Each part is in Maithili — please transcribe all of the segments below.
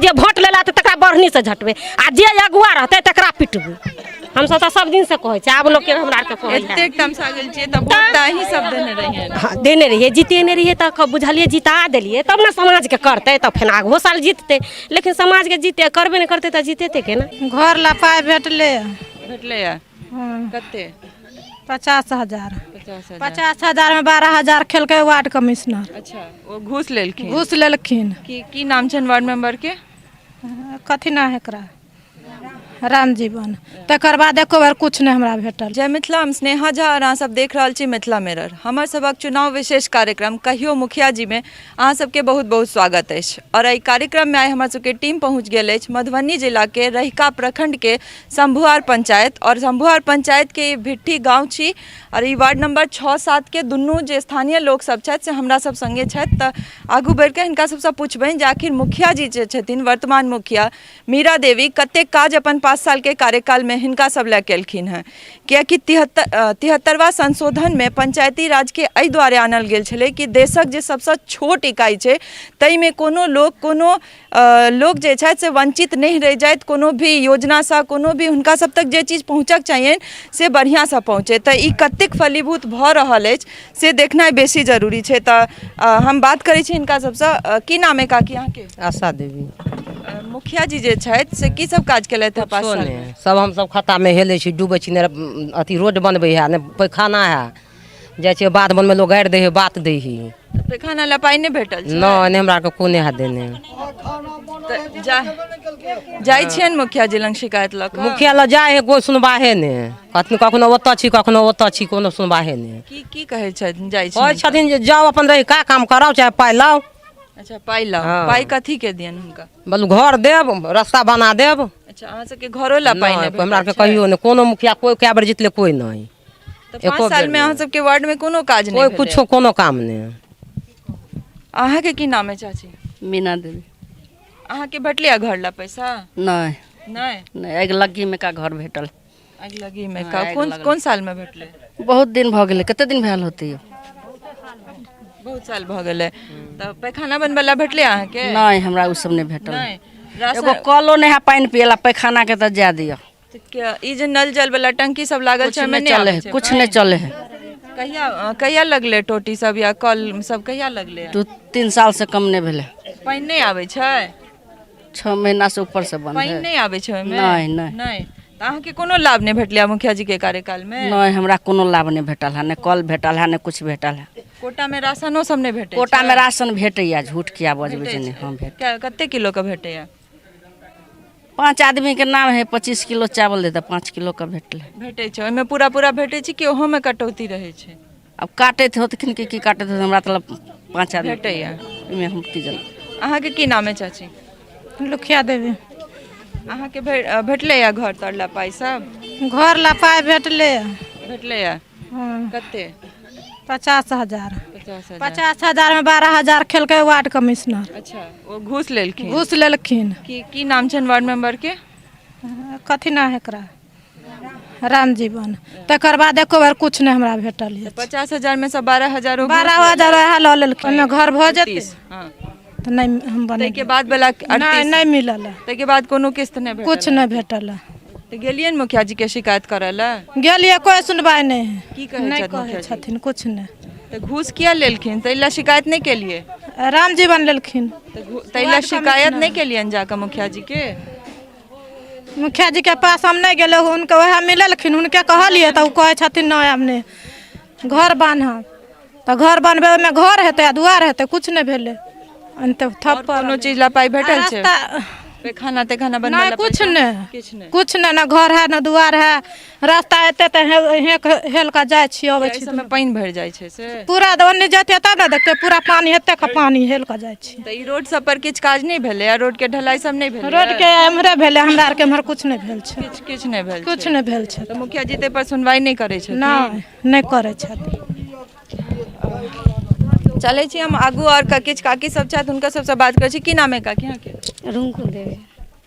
जे वोट लेला तऽ तकरा बढ़नीसँ झटबै आ जे अगुआ रहतै तकरा पिटबै। हमसब तऽ सब दिनसँ कहै छियै, आब लोकके हमरा आरके कहै है। एतेक तमसा गेल छियै तऽ वोट तऽ अहीं सब देने रहियै। हँ, देने रहियै, जितेने रहियै तऽ बुझलियै जिता देलियै तब ने समाजके करतै, तऽ फेर आगुओ साल जिततै। लेकिन समाजके जीते करबे नहि करतै तऽ जितेतै केना? घर ला पाइ भेटलै। भेटलै या? हँ। कते? 50,000। 50,000। 50,000 मे 12,000 खेलकै वार्ड कमिश्नर। अच्छा, ओ घूस लेलखिन? घूस लेलखिन। की नाम छनि वार्ड मेंबर के? कथी नाम है एकरा? रामजीवन। तकर बाद एको बेर किछु नहि हमरा भेटल। जय मिथिला, हम स्नेहा झा और अहाँ सब देख रहल छी मिथिला मिरर। हमर सबक चुनाव विशेष कार्यक्रम कहियो मुखिया जी में अहाँ सबके बहुत बहुत स्वागत अछि। और एहि कार्यक्रम में आइ हमर सबके टीम पहुँच गेल अछि मधुबनी जिला के रहिका प्रखंड के शंभुआर पंचायत। और शंभुआर पंचायत के ई भिट्ठी गाँव छी और ई वार्ड नंबर 6-7 के दुनू जे स्थानीय लोक सब छथि से हमरा सब संगे छथि। तऽ आगू बढ़ि कऽ हिनका सबसँ पुछबनि जे आखिर मुखिया जी जे छथिन, वर्तमान मुखिया मीरा देवी, कतेक काज अपन 5 साल के कार्यकाल में हिनका सब लए केलखिन हेँ। कियाकि 73वां संशोधन में पंचायती राज के एहि दुआरे आनल गेल छलै कि देशक जे सबसँ छोट इकाई छै ताहिमे कोनो लोक, कोनो लोक जे छथि से वंचित नहि रहि जाथि, कोनो भी योजनासँ, कोनो भी हुनका सब तक जे चीज पहुँचक चाहियनि से बढ़िआँसँ पहुँचै। तऽ ई कतेक फलीभूत भऽ रहल अछि से देखनाइ बेसी जरूरी छै। तऽ हम बात करै छी हिनका सबसँ। की नाम अइ काकी अहाँके? आशा देवी। मुखिया जी जे छथि से की सब काज केलथि हँ 5 कुछो साल? नहि, सब हमसब खत्तामे हेलै छी, डूबै छी, नहि अथी रोड बनबै है, नहि पैखाना है। जाइ छियै बाध बनमे, लोग गारि दै है, बात दै है। तऽ पैखाना लए पाइ नहि भेटल छै? नहि, नहि, हमरा आरके कोने है देने। तऽ जाइ छियनि मुखिया जी लग शिकायत लऽ कऽ? मुखिया लग जाइ है, कोइ सुनबाहे नहि। कखनो कखनो ओतऽ छी, कखनो ओतऽ छी, कोनो सुनबाहे नहि। की कहै छथिन? जाइ कहै छियनि? छथिन जे जाउ अपन रहि का काम कराउ, चाहे पाइ लाउ। अच्छा, पाइ लाउ। हँ। पाइ कथी के दियनि हुनका? बोलू घर देब, रास्ता बना देब। अच्छा, अहाँ सबके घरो लए पाइ नहि, नहि हमरा आरके भेटल छै? कहियो नहि, कोनो मुखिया कोइ कए बेर जितलै, कोइ नहि। तऽ एको 5 साल बेर मे अहाँ नहि। सबके वार्ड मे कोनो काज नहि कोइ भेलै? कुछो कोनो काम नहि। अहाँके की नाम है चाची? मीना देवी। अहाँके भेटलै घर ला पैसा? नहि। नहि? नहि, अगिलग्गी मे का घर भेटल। अगिलग्गी मे हँ, का? आगि कोन लगल। कोन साल मे भेटलै? बहुत दिन भऽ गेलै, कते दिन भेल होतै यौ? बहुत साल भऽ गेलै। तऽ पैखाना बनबै ला भेटलै अहाँके? नहि, हमरा ओ सब नहि भेटल। नहि? राशन एगो कलो नहि है पानि पियला, पैखाना के तऽ जाय दिअ। तऽ ई जे नल जल वाला टंकी सब लागल छै, कुछ ओहिमे नहि नहि चलै आबै है, छै कुछ नहि पानि? चलै है। कहिया लगलै टोटी सब या कल सब कहिया लगलै? 2-3 साल से कम नहि भेलै। पानि नहि आबै छै? 6 महीना से ऊपर से बंद पानि है। नहि आबै छै ओहिमे? नहि, नहि। नहि। तऽ अहाँके कोनो लाभ नहि भेटलै मुखिया जी के कार्यकाल मे? नहि, हमरा कोनो लाभ नहि भेटल है, नहि कल भेटल है, नहि कुछ भेटल है। कोटा मे राशनो सब नहि भेटै? कोटा मे राशन भेटैया, झूठ किया बजबै जे नहि। हँ, भेट। कते किलो के भेटैया? 5 आदमी के नाम है, 25 किलो चावल देता, 5 किलो के भेटलै। भेटै छै। ओहिमे पूरा पूरा भेटै छै कि ओहोमे कटौती रहै छै? आब काटैत होतखिन कि की काटैत होतखिन, हमरा तऽ 5 आदमी भेटैया। ओहिमे हम की जानब। अहाँके की नाम है चाची? लुखिया देवी। अहाँके भेटलै या घर तर ला पाइ सब? घर ला पाइ भेटलै। भेटलै या? हँ। कते? 50,000। 50,000। 50,000 मे 12,000 खेलकै वार्ड कमिश्नर। अच्छा, ओ घूस लेलखिन? घूस लेलखिन। की नाम छनि वार्ड मेंबर के? कथी नाम है एकरा? रामजीवन। तकर बाद एको बेर कुछ नहि हमरा भेटल तऽ 50,000 मे सँ 12,000 12,000 वएह लऽ लेलखिन, ओहिमे घर भऽ जेतै? हँ। तऽ नहि हम बने। ताहिके बाद वाला नहि, नहि मिलल है। ताहिके बाद कोनो किस्त नहि भेटल? कुछ नहि भेटल है। तऽ गेलियै ने मुखिया जी के शिकायत करऽ लए? गेलियै, कोइ सुनवाइ नहि है। की कहै नहि छथि कहै मुखिया जी? छथिन कुछ नहि। तऽ घूस किया लेलखिन? ताहि लए शिकायत नहि केलियै? रामजीवन लेलखिन। तऽ ताहि लए शिकायत नहि केलियनि जाकऽ मुखिया जी के? मुखिया जी के पास हम नहि गेलियै, हुनके वएह मिललखिन, हुनके कहलियै तऽ ओ कहै छथिन नहि आब नहि घर बान्हब। तऽ घर बनबै ओहिमे घर हेतै आ दुआर हेतै, कुछ नहि भेलै। ओनाहिते आओर थप्पड़। कोनो चीज ला पाइ भेटल छै? रास्ता पैखाना तैखाना बनबै नहि ला कुछ पैसा? नहि। किछु नहि। कुछ नहि, ने घर है ने दुआर है। रास्ता एते तऽ हेल कऽ जाइ छी अबै एहि छी। सबमे पानि भरि जाइ छै से? पूरा ओन्ने जेतै तब ने देखतै, पूरा पानि हेतै के पानि हेल कऽ जाइ छी। तऽ ई रोड सब पर किछु काज नहि भेलै आ रोड के ढलाई सब नहि भेलै? रोड के एम्हरे भेलै, हमरा आरके एम्हर कुछ नहि भेल छै। किछु नहि भेल? कुछ नहि भेल छै। तऽ मुखिया जी ताहि पर सुनवाई नहि करै छथिन? नहि, नहि करै छथिन। चलै छी हम आगू आओर किछु काकी सब छथि, हुनका सबसँ बात करै छी। की नाम है काकी अहाँके? रिंकू देवी।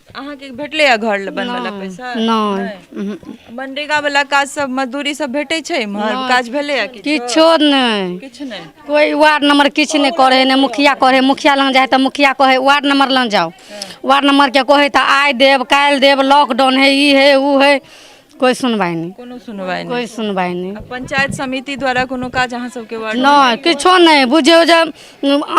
अहाँके भेटलै या घर बनबै ला पैसा? नहि। मनरेगा वाला काज सब, मजदूरी सब भेटै छै इम्हर? काज भेलै या किछो? किछो नहि। किछु नहि। कोइ वार्ड नंबर किछु नहि करै है, नहि मुखिया करै है। मुखिया लग जाइ तऽ मुखिया कहै वार्ड नंबर लग जाउ, वार्ड नंबरके कहै तऽ आइ देब काल्हि देब, लॉकडाउन है, ई है ओ है, कोइ सुनवाइ नहि। कोनो सुनवाइ नहि? कोइ सुनवाइ नहि। आ पंचायत समिति द्वारा कोनो काज अहाँ सबके वार्ड? नहि, किछो नहि। बुझियौ जे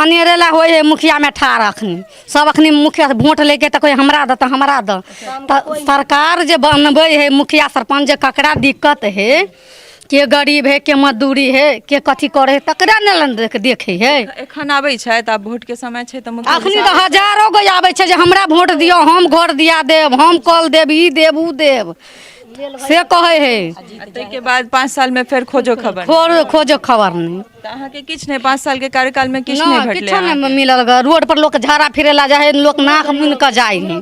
अनेरे ला होइ है मुखियामे ठाढ़। अखनी सब अखनी मुखिया से वोट लैके तऽ कोइ हमरा दऽ तऽ हमरा दऽ। तऽ सरकार जे बनबै है मुखिया सरपञ्च, जे ककरा दिक्कत है, के गरीब है, के मजदूरी है, के कथी करै है, तकरा ने देखै है। एखन आबै छथि? आब वोट के समय छै तऽ मुखिया अखनी तऽ हजारो गो आबै छै जे हमरा वोट दियौ, हम घर दिया देब, हम कल देब, ई देब ओ देब, से कहै है। आ ताहिके बाद 5 साल में फेर खोजो खबर? खोजो खबर नहि। तऽ अहाँके किछु नहि, 5 साल के कार्यकाल में किछु नहि नहि, भेटलै? किछो नहि मिलल ग। रोड पर लोक झाड़ा फिरे ला जाइ है, लोक नाक मुनि कऽ जाइ है,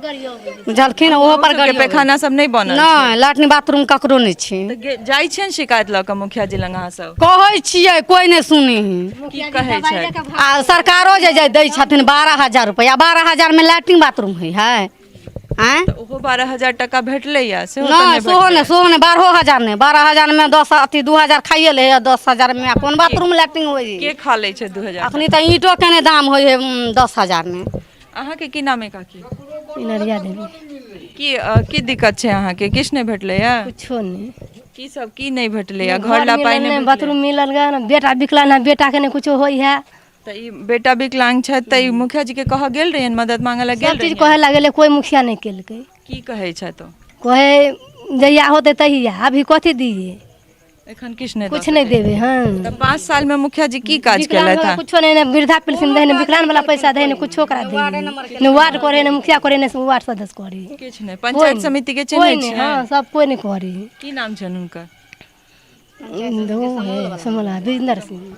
बुझलखिन? ओहो पर के गरीब पैखाना सब नहि बनल? नहि, लैट्रिन बाथरूम ककरो नहि छै। तऽ जाइ छियनि शिकायत लऽ कऽ मुखिया जी लग अहाँ सब? कहै छियै, कोइ नहि सुनै है। की कहै छथि? आ सरकारो जे जे दै छथिन 12,000 रुपैआ, 12,000 मे लैट्रिन बाथरूम होइ है? आँय? तऽ ओहो 12,000 टका भेटलै या सेहो तऽ नहि, नहि? सेहो नहि, सेहो नहि। 12,000 नहि, 12,000 मे 10 अथी 2,000 खाइए लै है, 10,000 मे कोन बाथरूम लैट्रिन होइ है? के खा लै छै 2,000? अखनी तऽ ईंटो के नहि दाम होइ है 10,000 मे। अहाँके की नाम है काकी? इनरिया देवी। की की दिक्कत छै अहाँके? किछु नहि भेटलै या? कुछो नहि। की सब की नहि भेटलै या? घर ला पाइ मिलल नहि नहि, बाथरूम मिलल गे ने, बेटा विकलांग है, बेटाके नहि कुछो होइ है। तऽ ई बेटा विकलांग छथि तऽ ई मुखिया जी के कहऽ गेल रहियनि? मदद मांगऽ लए गेल सब चीज रहियनि? कहे लगेलै, कोइ मुखिया नहि केलकै। की कहै छथि ओ? कहे जहिया होतै तहिया, अभी कथी दियै? एखन किछु नहि दऽ कुछ नहि सकैत। देबै। हँ, तऽ 5 साल में मुखिया जी की काज विकलांग केलथि? वाला हँ? कुछो नहि, ने वृद्धा पेंशन दै, ने विकलांग वाला पैसा दै, ने कुछो ओकरा दै, ने वार्ड करे, ने मुखिया करे, ने वार्ड सदस्य करे। किछु नहि। पंचायत समिति के कोइ चिन्है नहि। छियै? हँ, सब कोइ नहि करे। की नाम छनि हुनकर? है समला बिजेंद्र सिंह।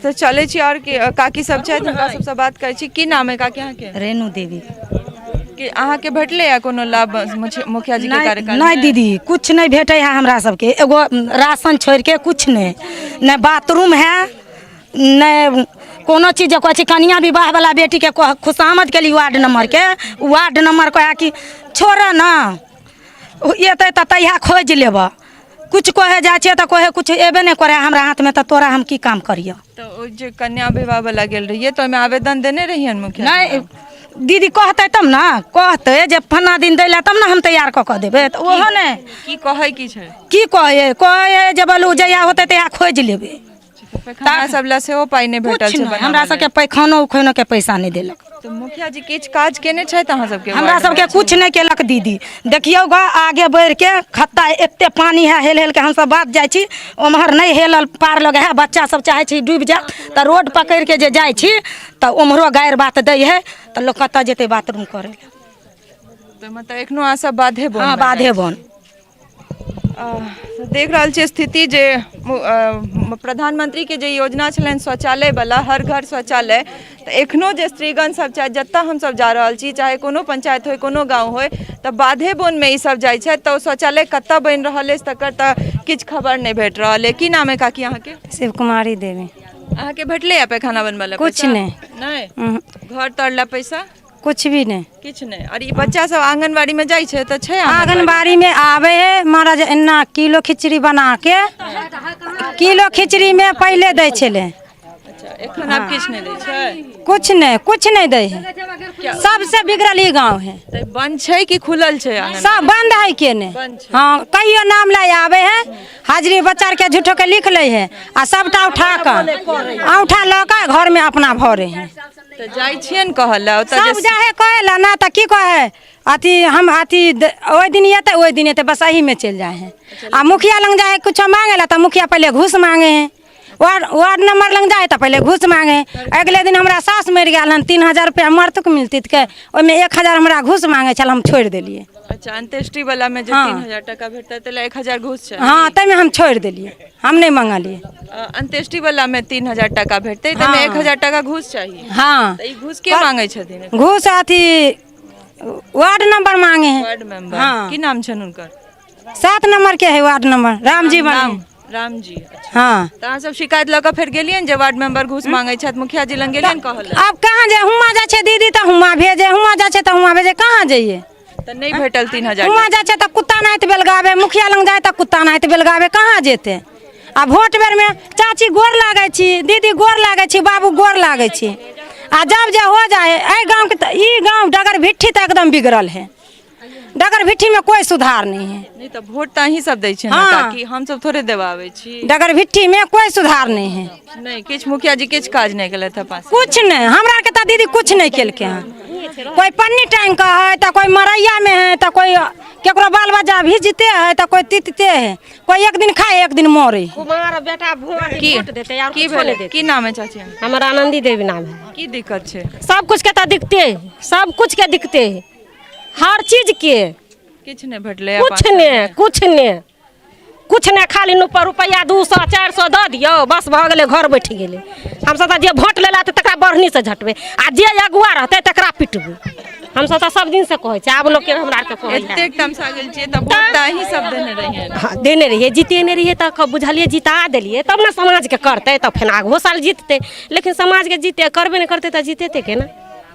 तऽ चलै छी, आओर के काकी सब छथि, हुनका सबसँ बात करै छी। की नाम है काकी अहाँके? रेणु देवी। कि अहाँके भेटलै या कोनो लाभ मुखिया जी के कार्यकाल? नहि दीदी, कुछ नहि भेटै है हमरा सबके, एगो राशन छोड़ि के कुछ नहि। नहि बाथरूम है, नहि कोनो चीज। जे कहै छी कनिया विवाह वाला बेटीके खुशामद केली वार्ड नंबरके, वार्ड नंबर कहै कि छोड़ऽ ने, एतै तऽ तहिया खोजि लेबऽ। कुछ कहे जाइ छियै तऽ कहे कुछ एबे नहि करै हमरा हाथमे, तऽ तोरा हम की काम करियौ? तऽ ओ जे कन्या विवाह वाला गेल रहियै तऽ ओहिमे आवेदन देने रहियनि मुखिया जी नहि लग? दीदी, कहतै तब ने, कहतै जे फन्ना दिन दै लए तब ने हम तैयार कऽ कऽ देबै, तऽ ओहो नहि। की कहै की छै? की कहै कहै जे बोलू जहिया होतै तहिया खोजि लेबै। पैखाना सब लए सेहो पाइ नहि भेटल कुछ छै नहि बनाबऽ हमरा लए? सबके, पैखानो उखानो के पैसा नहि देलक। तऽ मुखिया जी किछु काज केने छथि अहाँ सबके हमरा वार्डमे? सबके कुछ नहि केलक दीदी। देखियौ ग, आगे बढ़ि के खत्ता एते पानी है, हेल हेल के हमसब बाध जाइ छी, ओम्हर नहि हेलल पार लगे है, बच्चा सब चाहै छी डूबि जायत, तऽ रोड पकड़ि के जे जाइ छी तऽ ओम्हरो गारि बात दै है, तऽ लोक कतऽ जेतै बाथरूम करै लए? तऽ मतलब एखनो अहाँ सब बाधे बोन? हँ, बाधे बोन। देख रहल छी स्थिति जे प्रधानमंत्री के जे योजना छलनि शौचालय वाला, हर घर शौचालय, तऽ एखनो जे स्त्रीगण सब छथि, जतऽ हमसब जा रहल छी, चाहे कोनो पंचायत होय, कोनो गाँव होय, तऽ बाधे बोनमे ई सब जाइ छथि, तऽ ओ शौचालय कतऽ बनि रहल अछि तकर तऽ किछु खबर नहि भेट रहल अछि। की नाम है काकी अहाँके? शिव कुमारी देवी। अहाँके भेटलै पैखाना बनबै लए कुछ पैसा? नहि। नहि? उहुँ। घर तर लए पैसा? कुछ भी नहीं। किछु नहि। आओर ई बच्चा सब आंगनबाड़ी में जाइ छै तऽ छै? आंगनबाड़ी में आवे है महाराज, एना किलो खिचड़ी बना के, किलो खिचड़ी में पहले दै छलै। अच्छा, एखन आब किछु नहि दै छै? कुछ नहीं, कुछ नहीं दै है। सबसे बिगड़ल ई गांव है। तऽ बंद छै कि खुलल छै आंगनबाड़ी? सब बंद है के ने। बंद छै। हाँ, कहियो नाम लै आवे है, हाजिरी बच्चा के झूठो के लिख लै है आ सबटा उठा कऽ औंठा लऽ कऽ घर में अपना भरे है। तऽ जाइ छियनि कहऽ लए ओतऽ? सब जे जाहे कहे ला ना, तऽ की कहे अथी हम अथी ओहि दिन एतै, ओहि दिन एतै, बस एही में चलि जाइ है। आ मुखिया लग जाइ है कुछो मांगे ला तऽ मुखिया पहिले घूस मांगे है। वार्ड नंबर लग जाइ तऽ पहिले घूस मांगे है। अगले दिन हमरा सास मरि गेल हन, 3000 रुपया मरतुक मिलती के ओहिमे 1000 हमरा घूस मांगे छल, हम छोड़ि देलियै। अच्छा, अंत्येष्टि वाला में जे हाँ। 3000 टका भेटतै तऽ 1000 घूस छै? हँ, ताहिमे हम छोड़ि देलियै, हम नहि मंगलियै। अंत्येष्टि वाला में 3000 टका भेटतै ताहिमे 1000 टका घूस चाही? हाँ। तऽ ई घूस के मांगै छथिन? घूस अथी वार्ड नंबर मांगे है। Ward member? हाँ। की नाम छनि हुनकर? 7 नंबर के है वार्ड नंबर, रामजी नाम? बने। राम जी। हाँ। तऽ अहाँ सब शिकायत लऽ कऽ फेर गेलियनि जे वार्ड मेंबर घूस मांगै छथि, मुखिया जी लग गेलियनि कहऽ लए? आब कहाँ जाए, हुआँ जाइ छै दीदी तऽ हुआँ भेजे, हुआँ जाइ छै तऽ हुआँ भेजे, कहाँ जइए? तऽ नहि भेटल 3000? हुआँ जाइ छै तऽ कुत्ता नाहित बेलगावे, मुखिया लग जाइ तऽ कुत्ता नाहित बेलगावे, कहाँ जेतै? आ भोट बेरमे चाची गोर लागै छी, दीदी गोर लागै छी, बाबू गोर लागै छी, आ जब जे हो जाए एहि गाँवके तऽ ई गाँव डगर भिट्ठी तऽ एकदम बिगड़ल है, डगर भिट्ठी में कोई सुधार नहीं है। नहि तऽ भोट तऽ अहीं सब दै छियै ने? हाँ। ताकि हम सब थोड़े देबाबै छी। डगर भिट्ठी में कोई सुधार नहीं है। नहि किछु मुखिया जी किछु काज नहि केलथि हँ पास? कुछ नहीं, हमरा के तऽ दीदी कुछ नहीं केलकै हँ। कोई पन्नी टांग के है तऽ कोई मरैया में है, तऽ कोई केकरो बाल बच्चा भीजते है तऽ कोई तीतते है, कोई एक दिन खाए एक दिन मरे। कुमार बेटा भोट की वोट देतै और की कुछो नहि भेलै? देतै। की नाम है चाची? हमर आनंदी देवी नाम है। की दिक्कत छै? सब कुछ के तऽ दिक्कते है, सब कुछ के दिक्कते है, हर चीज के। किछु नहि भेटलै? कुछ ने, कुछ ने, कुछ ने, खाली ऊपर रुपैआ 200 400 दऽ दियौ, बस भऽ गेलै, घर बैठ गेलै। हमसब तऽ जे भोट लेला तऽ तकरा बढ़नीसँ झटबै, आ जे अगुआ रहतै तकरा पिटबै। हमसब तऽ सब दिनसँ कहै छियै, आब लोकके हमरा आरके कहै। एतेक तमसा गेल छियै तऽ भोट तऽ अहीं सब देने रहियै? हाँ, देने रहियै, जितेने रहियै तऽ बुझलियै जिता देलियै तब ने समाजके करतै, तऽ फेर आगुओ साल जीततै, लेकिन समाजके जीते करबे नहि करतै तऽ जीतेतै केना?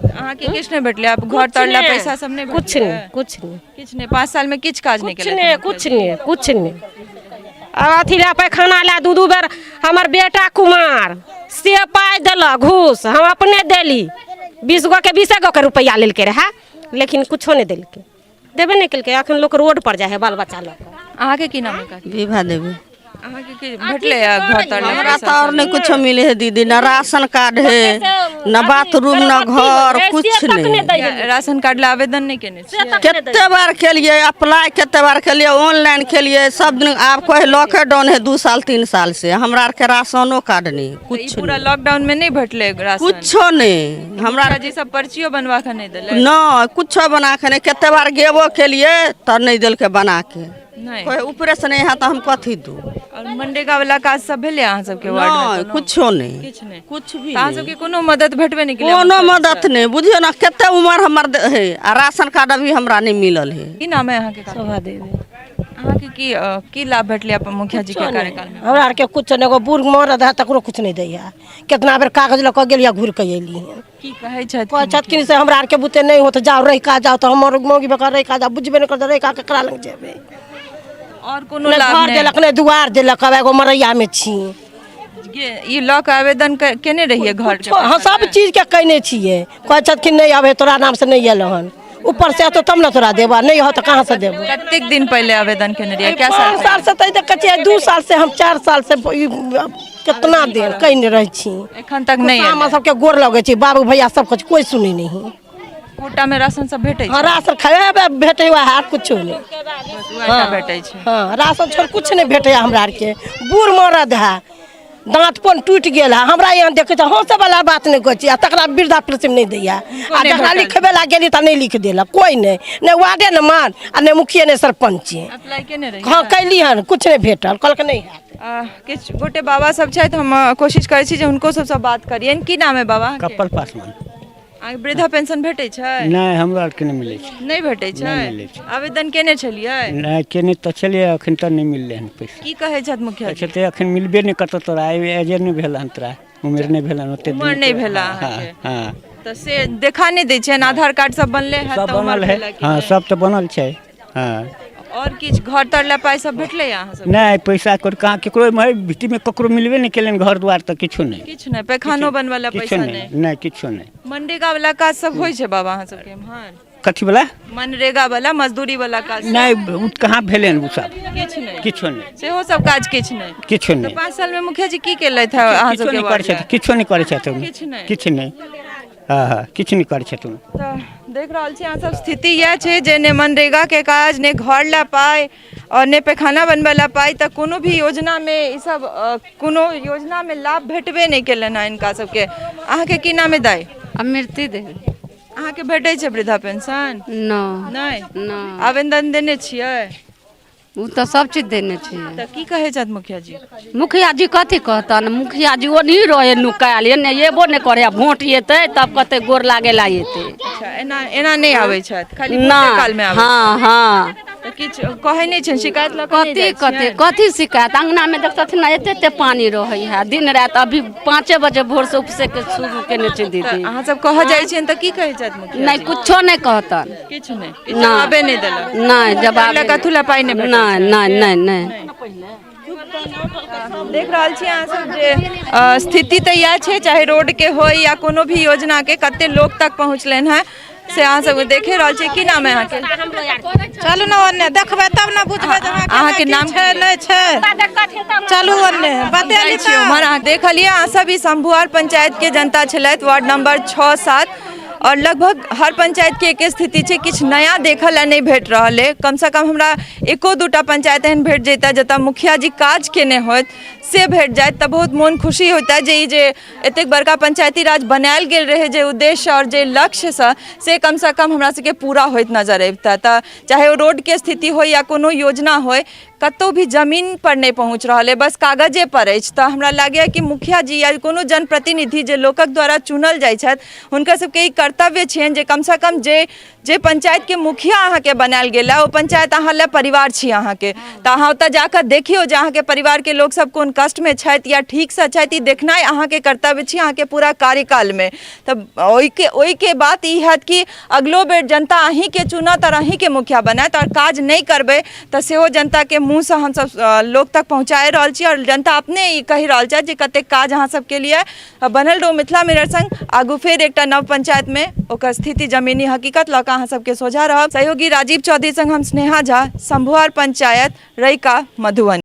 अहाँके किछु नहि भेटलै? आब घर तर लए पैसा सब नहि? कुछ नहि, कुछ नहि, किछु नहि। 5 सालमे किछु काज नहि कुछ केलथि? नहि, कुछ नहि, कुछ नहि। आ अथी लए पैखाना लए 2 2 बेर हमर बेटा कुमार से पाइ देलक घूस, हम अपने देली, 20 गो के 20 गो के रुपैआ लेलकै रहए, लेकिन कुछो नहि देलकै, देबे नहि केलकै। अखन लोक रोड पर जाइ है बाल बच्चा लऽ कऽ। अहाँके की नाम है काकी? विभा देवी। अहाँके की भेटलै घर तर? हमरा तऽ आओर नहि कुछो मिले है दीदी, न राशन कार्ड है, न बाथरूम, न घर, कुछ नहीं। राशन कार्ड ला आवेदन नहि केने छियै? कते बार केलिए अप्लाई, कते बार केलिए ऑनलाइन केलिए, सब दिन आब कोई लॉकडाउन है 2 साल 3 साल से, हमरा आरके राशनो कार्ड नहीं, कुछ। पूरा लॉकडाउन में नहीं भेटलै राशन? कुछो नहीं हमरा। जी सब पर्चियो बनवा के नहीं देलै? न, कुछो बना के नहीं। कते बार गेबो केलिए तऽ नहीं देलकै बना के। नहीं। कोई ऊपरे से नहीं है तऽ हम कथी दू? और मनरेगा वाला काज सब भेलै अहाँ सबके वार्ड में? नहीं, कुछो नहीं। किछु नहि? कुछ भी। अहाँ सबके कोनो मदद भेटबे नहि केलै? कोनो मदद नहीं, बुझियौ ने कते उम्र हमर है आ राशन कार्ड अभी हमरा नहीं मिलल है। की नाम है अहाँके? शोभा देवी। अहाँके की की लाभ भेटलै अपन मुखिया जी के कार्यकाल में? हमरा आरके कुछ नहि, एगो बूढ़ मरद है तकरो कुछ नहि दैया। केतना बेर कागज लऽ कऽ गेलियै, घुरि कऽ अयली हन। की कहै छथि? कहै छथिन से हमरा आरके बुते नहि होत, जाओ रहिका जाओ, तऽ हमर मौगी बेकर रहिका जाओ, बुझबे नहि करतै रहिका ककरा लग जेबै। और कोनो नहि लाभ घर नहि देलक, नहि दुआर देलक, आब एगो मरैयामे छी। ई लऽ कऽ आवेदन केने रहियै घर के? हाँ, सब चीजके कयने छियै। कहै छथिन नहि आब तोरा नामसँ नहि एलौ हन, ऊपर से एतौ तब ने तोरा देबऽ, नहि हो तऽ कहाँ से देबो? कतेक दिन पहिले आवेदन केने रहियै, कै साल? 5 साल से तऽ देखै छियै, 2 साल से हम 4 साल से ई केतना दिन कयने रहै छी। एखन तक नहि? हमरा सबके गोर लगै छै बाबू भैया, सब कुछ कोइ सुनै नहि है। कोटा में राशन सब भेटै हाँ, राशन खाए भेटै वएह, कुछो नहि। छै? भेटै छै। हाँ, राशन छोड़ कुछ नहि भेटैया हमरा आरके। बूढ़ मरद है, दाँत पोन टूटि गेल है, हमरा यहाँ देखै छै हँसै वाला बात नहि कहै छी, आ तकरा वृद्धा पेंशन नहि दैया, आ जकरा लिखबै ला गेली तऽ नहि लिख देलक कोइ नहि, नहि वार्डे नंबर आ नहि मुखिये नहि सरपंचे। अप्लाई केने रहियै? हाँ, कैली हन, कुछ नहि भेटल, कहलक नहि हैत। किछु गोटे बाबा सब छथि, हम कोशिश करै छी जे हुनको सबसँ बात करियनि। की नाम है बाबा? कप्पल पासवान। अहाँके वृद्धा पेंशन भेटै छै? नहि, हमरा आरके नहि मिलै छै। नहि भेटै छै? नहि मिलै छै। आवेदन केने छलियै? नहि, केने तऽ छलियै, एखन तऽ नहि मिललै हन पैसा। की कहै छथि मुखिया? कहै छथि एखन मिलबे नहि करतौ तोरा, एजे नहि भेल हन, तोरा उमेर नहि भेल हन ओते। उमर नहि भेल अहाँके? हाँ। तऽ से देखा नहि दै छियनि? आधार कार्ड सब बनलै हन? सब बनल है। हाँ, सब तऽ बनल छै। हाँ। और किछु घर तर लए पाइ सब भेटलै अहाँ सब? नहि, पैसा कहाँ केकरो भीती में ककरो मिलबे नहि केलनि, घर द्वार तऽ किछो नहि। किछु नहि, पैखानो बनबै लए किछो पैसा नहि? नहि, किछो नहि। मनरेगा वाला काज सब होइ छै बाबा अहाँ सबके एम्हर? कथी वाला? मनरेगा वाला, मजदूरी वाला काज। नहि, ओ कहाँ भेलै हन ओ सब? किछु नहि? किछो नहि। सेहो सब काज किछु नहि? किछो नहि। 5 साल में मुखिया जी की केलथि हँ अहाँ किछो सबके नहि करै वार्ड छथिन। लए? किछो नहि करै छथिन। किछु नहि? किछु नहि। हाँ हाँ, किछु नहि करै छथिन। तऽ देख रहल छी अहाँ सब, स्थिति इएह छै जे ने मनरेगाके काज, ने घर लए पाइ आओर ने पैखाना बनबै लए पाइ, तऽ कोनो भी योजनामे ई सब कोनो योजनामे लाभ भेटबे नहि केलनि हँ हिनका सबके। अहाँके की नाम है दाइ? अमृति देवी। अहाँके भेटै छै वृद्धा पेंशन? नहि। नहि? नहि। आवेदन देने छियै? ओ तऽ सब चीज देने छियै। तऽ की कहै छथि मुखिया जी? मुखिया जी कथी कहतन? मुखिया जी ओनही रहे नुकायल, एने एबो नहि करे, भोट एतै तब कते गोर लागे ला एतै। अच्छा, एना एना नहि आबै छथि, खाली भोटे काल मे आबै? हाँ हाँ। तऽ किछु कहै नहि छनि, शिकायत लऽ कऽ नहि कथी जाइ कथी छियनि? कथी शिकायत? अंगनामे देखतथिन ने, एते एते पानी रहै है दिन राति। अभी 5 बजे भोर से उपसे के शुरू केने छै दीदी। अहाँ सब कहऽ जाइ छियनि तऽ की कहै छथि मुखिया? नहि, कुछो नहि कहतन। किछु नहि, किछु जवाबे नहि देलक? नहि, जवाब लए कथू लए पाइ नहि भेटल? नहि नहि नहि नहि। देख रहल छी अहाँ सब जे स्थिति तऽ इएह छै, चाहे रोड के होय या कोनो भी योजना के, कते लोक तक पहुँचलनि हैं से अहाँ सब देखे रहल छी। की नाम है अहाँके? चलू ने ओन्ने, देखबै तब ने बुझबै जे अहाँ अहाँके नाम छै नहि छै। चलू ओन्ने बतेली। जाइ छी उम्हर। अहाँ देखलियै अहाँ सब, ई शंभुआर पंचायत के जनता छलथि, वार्ड नंबर 6, 7, और लगभग हर पंचायत के एके स्थिति छै। किछु नया देखऽ लए नहि भेट रहल अइ। कमसँ कम हमरा एको दूटा पंचायत एहन भेट जैता जतऽ मुखिया जी काज केने होइत, से भेट जाइत तऽ बहुत मोन खुशी होइता जे ई जे एतेक बड़का पंचायती राज बनायल गेल रहै, जे उद्देश्य आओर जे लक्ष्यसँ, से कमसँ कम हमरा सबके पूरा होइत नजर अबितै। तऽ चाहे ओ रोडके स्थिति होइ या कोनो योजना होइ, कतहु भी जमीन पर नहि पहुँच रहल अइ, बस कागजे पर अछि। तऽ हमरा लागैए कि मुखिया जी या कोनो जनप्रतिनिधि जे लोकक द्वारा चुनल जाइ छथि, हुनकर सबके ई कर्तव्य छियनि जे कमसँ कम जे जे पंचायतके मुखिया अहाँके बनायल गेल है, ओ पंचायत अहाँ लए परिवार छी अहाँके, तऽ अहाँ ओतऽ जाकऽ देखियौ जे अहाँके परिवारके लोकसब कोन कष्टमे छथि या ठीकसँ छथि। ई देखनाइ अहाँके कर्तव्य छी अहाँके पूरा कार्यकालमे। तऽ ओहिके बात ई हैत कि अगिलो बेर जनता अहीँके चुनत आओर अहीँके मुखिया बनायत। आओर काज नहि करबै तऽ सेहो जनताके मुँहसँ हमसब लोक तक पहुँचाए रहल छी आओर जनता अपने ई कहि रहल छथि जे कतेक काज अहाँ सबके लिए। बनल रहू मिथिला मिरर संग, आगू फेर एकटा नव पंचायतमे ओकर स्थिति जमीनी हकीकत लऽ कऽ अहाँ सबके सोझा रहब। सहयोगी राजीव चौधरी संग हम स्नेहा झा, शंभुआर पंचायत, रैका, मधुबनी।